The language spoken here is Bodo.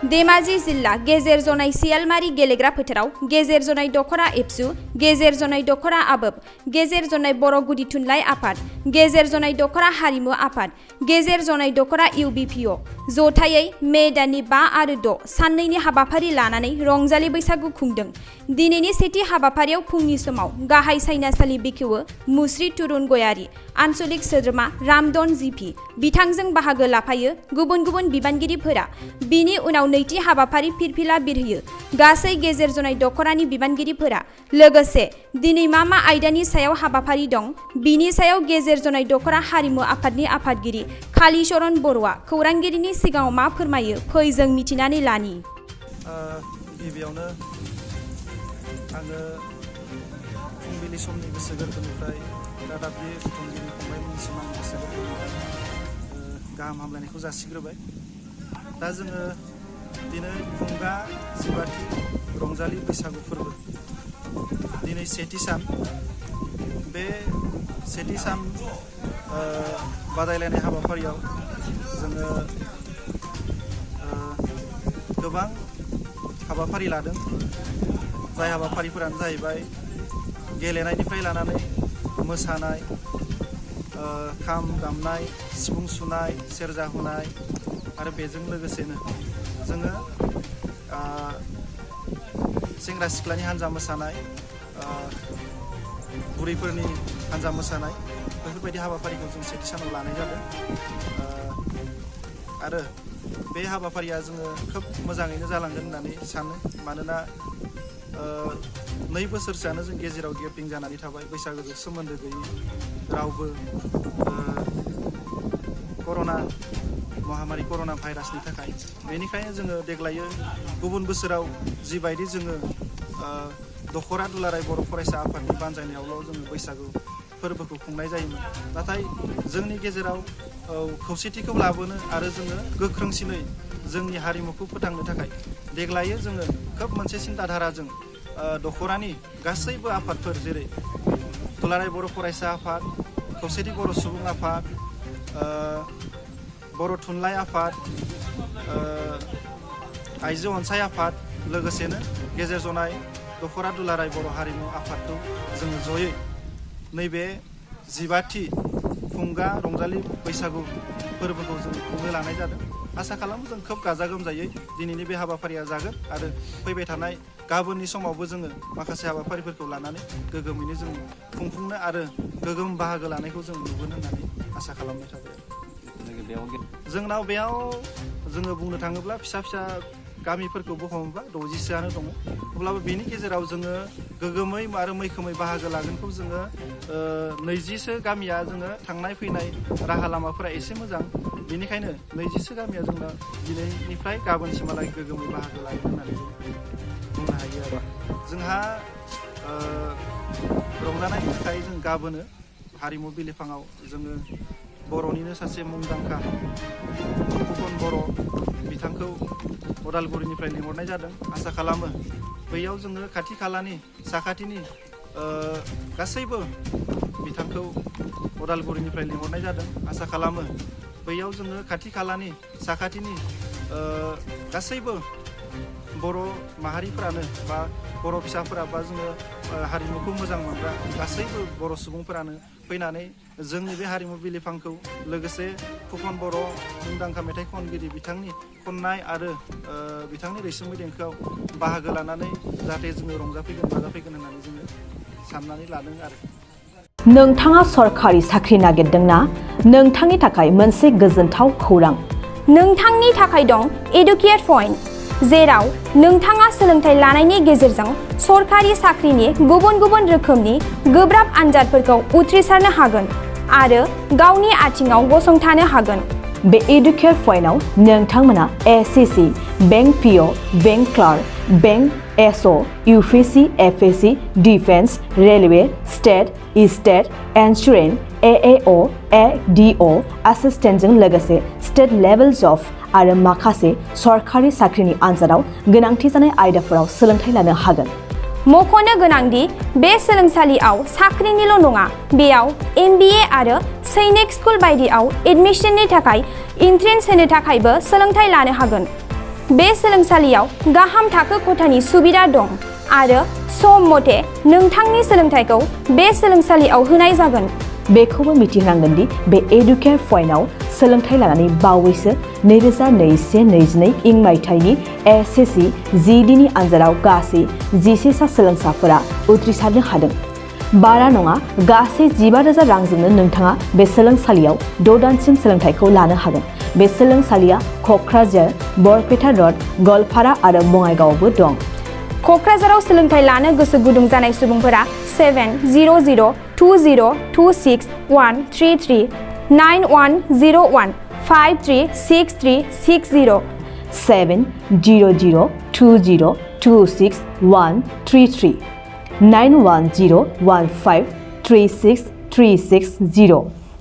धेमाजि जिल्ला गेजेर जनाय सियालमारि गेलेग्रा फोथाराव गेजेर जनाय दखरा एबसु, गेजेर जनाय दखरा आबोब, गेजेर जनाय बर' गुदि थुनलाइ आफाद, गेजेर जनाय दखरा हारिमु आफाद, गेजेर जनाय दखरा इउबिपिअ जथायै मे दाननि 5 आरो 6 साननैनि हाबाफारि लानानै रंजालि बैसागु खुंदों। दिनैनि सेथि हाबाफारियाव फुंनि समाव गाहाय साइनासालि बेखेवो मुस्रि तुरुन गयारि, आन्चलिक सोद्रोमा रामदन जिपि, बिथांजों बाहागो लाफायो गुबुन गुबुन बिबानगिरिफोरा। बिनि उनाव नैथि हाबाफारि फिरफिला बिरहोयो गासै गेजेर जनाय दखरानि बिबानगिरिफोरा। लोगोसे दिनै मा आयदानि सायाव हाबाफारि दं बिनि सायाव गेजेर जनाय दखरा हारिमु आफादनि आफादगिरि कालिचरन बर'आ खौरांगिरिनि सिगाङाव मा फोरमायो फै जों मिथिनानै लानि। गिबियावनो आङो फुंबिलि समनि गोसो गोरबोनिफ्राय रादाबगिरि बुथुमगिरि फंबायमोननिसिम आं गोसो गोरबोनिफ्राय गाहाम हामलायनायखौ जासिग्रोबाय। दा जोङो दिनै खुंगा जिबाथि रंजालि बैसागु फोरबो दिनै सेथि सान। बे सेथि सान बादायलायनाय हाबाफारियाव जोङो गोबां हाबाफारि लादों। जाय हाबाफारिफोरानो जाहैबाय गेलेनायनिफ्राय लानानै मोसानाय, खाम दामनाय, सिफुं सुनाय, सेरजा हुनाय आरो बेजों लोगोसेनो जोङो सेंग्रा सिख्लानि हान्जा मोसानाय, बुरैफोरनि हान्जा मोसानाय बेफोरबायदि हाबाफारिखौ जों सेथि सानाव लानाय जादों। आरो बे हाबाफारिया जोङो खोब मोजाङैनो जालांगोन होननानै सानो। मानोना 2 बोसोरसोआनो जों गेजेराव गेपिं जानानै थाबाय, बैसागोजों सोमोन्दो गैयै रावबो कर'ना महामारि कर'ना भाइरासनि थाखाय। बेनिखायनो जोङो देग्लायो गुबुन बोसोराव जिबायदि जोङो दखरा दुलाराय बर' फरायसा आफादनि बानजायनायावल' जोङो बैसागु फोरबोखौ खुंनाय जायोमोन। नाथाय जोंनि गेजेराव खौसेथिखौ लाबोनो आरो जोङो गोख्रोंसिनै जोंनि हारिमुखौ फोथांनो थाखाय देग्लायो जोङो खोब मोनसे सिन्ताधाराजों दखरानि गासैबो आफादफोर जेरै दुलाराय बर' फरायसा आफाद, खौसेथि बर' सुबुं आफाद, बर' थुनलाइ आफाद, आइजो अनसाय आफाद, लोगोसेनो गेजेर जनाय दखरा दुलाराय बर' हारिमु आफादखौ जोङो जयै नैबे 15थि खुंगा रंजालि बैसागु फोरबोखौ जों खुंनो लानाय जादों। आसा खालामो जों खोब गाजा गोमजायै दिनैनि बे हाबाफारिया जागोन आरो फैबाय थानाय गाबोननि समावबो जोङो माखासे हाबाफारिफोरखौ लानानै गोगोमैनो जों खुंफुंनो आरो गोगोम बाहागो लानायखौ जों नुगोन होननानै आसा खालामनाय थाबाय। जोंनाव बेयाव जोङो बुंनो थाङोब्ला फिसा फिसा गामिफोरखौ बख'मोबा 60सोआनो दङ। अब्लाबो बेनि गेजेराव जोङो गोगोमै आरो मैखोमै बाहागो लागोनखौ जोङो 20सो गामिया जोङो थांनाय फैनाय राहा लामाफोरा एसे मोजां। बेनिखायनो 20सो गामिया जोंना दिनैनिफ्राय गाबोनसिमहालागै गोगोमै बाहागो लागोन होननानै जों बुंनो हायो आरो। जोंहा रंजानायनि थाखाय जों गाबोनो हारिमु बिलिफाङाव जोङो बर'निनो सासे मुंदांखा फुकन बर' बिथांखौ उदालगुरिनिफ्राय लिंहरनाय जादों। आसा खालामो बैयाव जोङो खाथि खालानि साखाथिनि गासैबो बिथांखौ उदालगुरिनिफ्राय लिंहरनाय जादों। आसा खालामो बैयाव जोङो खाथि खालानि साखाथिनि गासैबो बर' माहारिफोरानो बा बर' फिसाफोरा बा जोङो हारिमुखौ मोजां मोनग्रा गासैबो बर' सुबुंफोरानो फैनानै जोंनि बे हारिमु बिलिफांखौ लोगोसे फुकन बर' मुंदांखा मेथाइ खनगिरि बिथांनि खननाय आरो बिथांनि रैसुमै देंखोआव बाहागो लानानै जाहाथे जोङो रंजाफैगोन बाजाफैगोन होननानै जोङो साननानै लादों आरो। नोंथाङा सरखारि साख्रि नागिरदोंना? नोंथांनि थाखाय मोनसे गोजोनथाव खौरां। नोंथांनि थाखाय दं एडुकेट पइन्ट, जेराव नोंथाङा सोलोंथाइ लानायनि गेजेरजों सरखारि साख्रिनि गुबुन गुबुन रोखोमनि गोब्राब आनजादफोरखौ उथ्रिसारनो हागोन आरो गावनि आथिङाव गसंथानो हागोन। बे एडुकेट पइन्टआव नोंथांमोना SSC, bank PO, bank clerk, bank SO, UPSC, FSC, defence, railway, state insurance, AAO, ADO एसिस्टेन्टजों लोगोसे स्टेट लेभेल जब आरो माखासे सरखारि साख्रिनि आनजादाव गोनांथि जानाय आयदाफोराव सोलोंथाइ लानो हागोन। मख'नो गोनांदि बे सोलोंसालियाव साख्रिनिल' नङा, बेयाव MBA आरो सैनिक स्कुल बायदियाव एडमिशननि थाखाय एन्ट्रेन्स होनो थाखायबो सोलोंथाइ लानो हागोन। बे सोलोंसालियाव गाहाम थाखो खथानि सुबिदा दं आरो सम मथे नोंथांनि सोलोंथाइखौ बे सोलोंसालियाव होनाय जागोन। बेखौबो मिथिनांगोन दि बे एडुकेयार पइन्टआव सोलोंथाइ लानानै बावैसो 2021-22 इं मायथाइनि एसएससि जिडिनि आनजादाव गासै 11 सा सोलोंसाफोरा उथ्रिसारनो हादों। बारा नङा, गासै 15,000 रांजोंनो नोंथाङा बे सोलोंसालियाव 6 दानसिम सोलोंथाइखौ लानो हागोन। बे सोलोंसालिया क'क्राझार, बरपेटा रड, गवालपारा आरो बङाइगावआवबो दं। क'क्राझाराव सोलोंथाइ लानो गोसो गुदुं जानाय सुबुंफोरा 70020261133 9101536360 70020261133 9101536360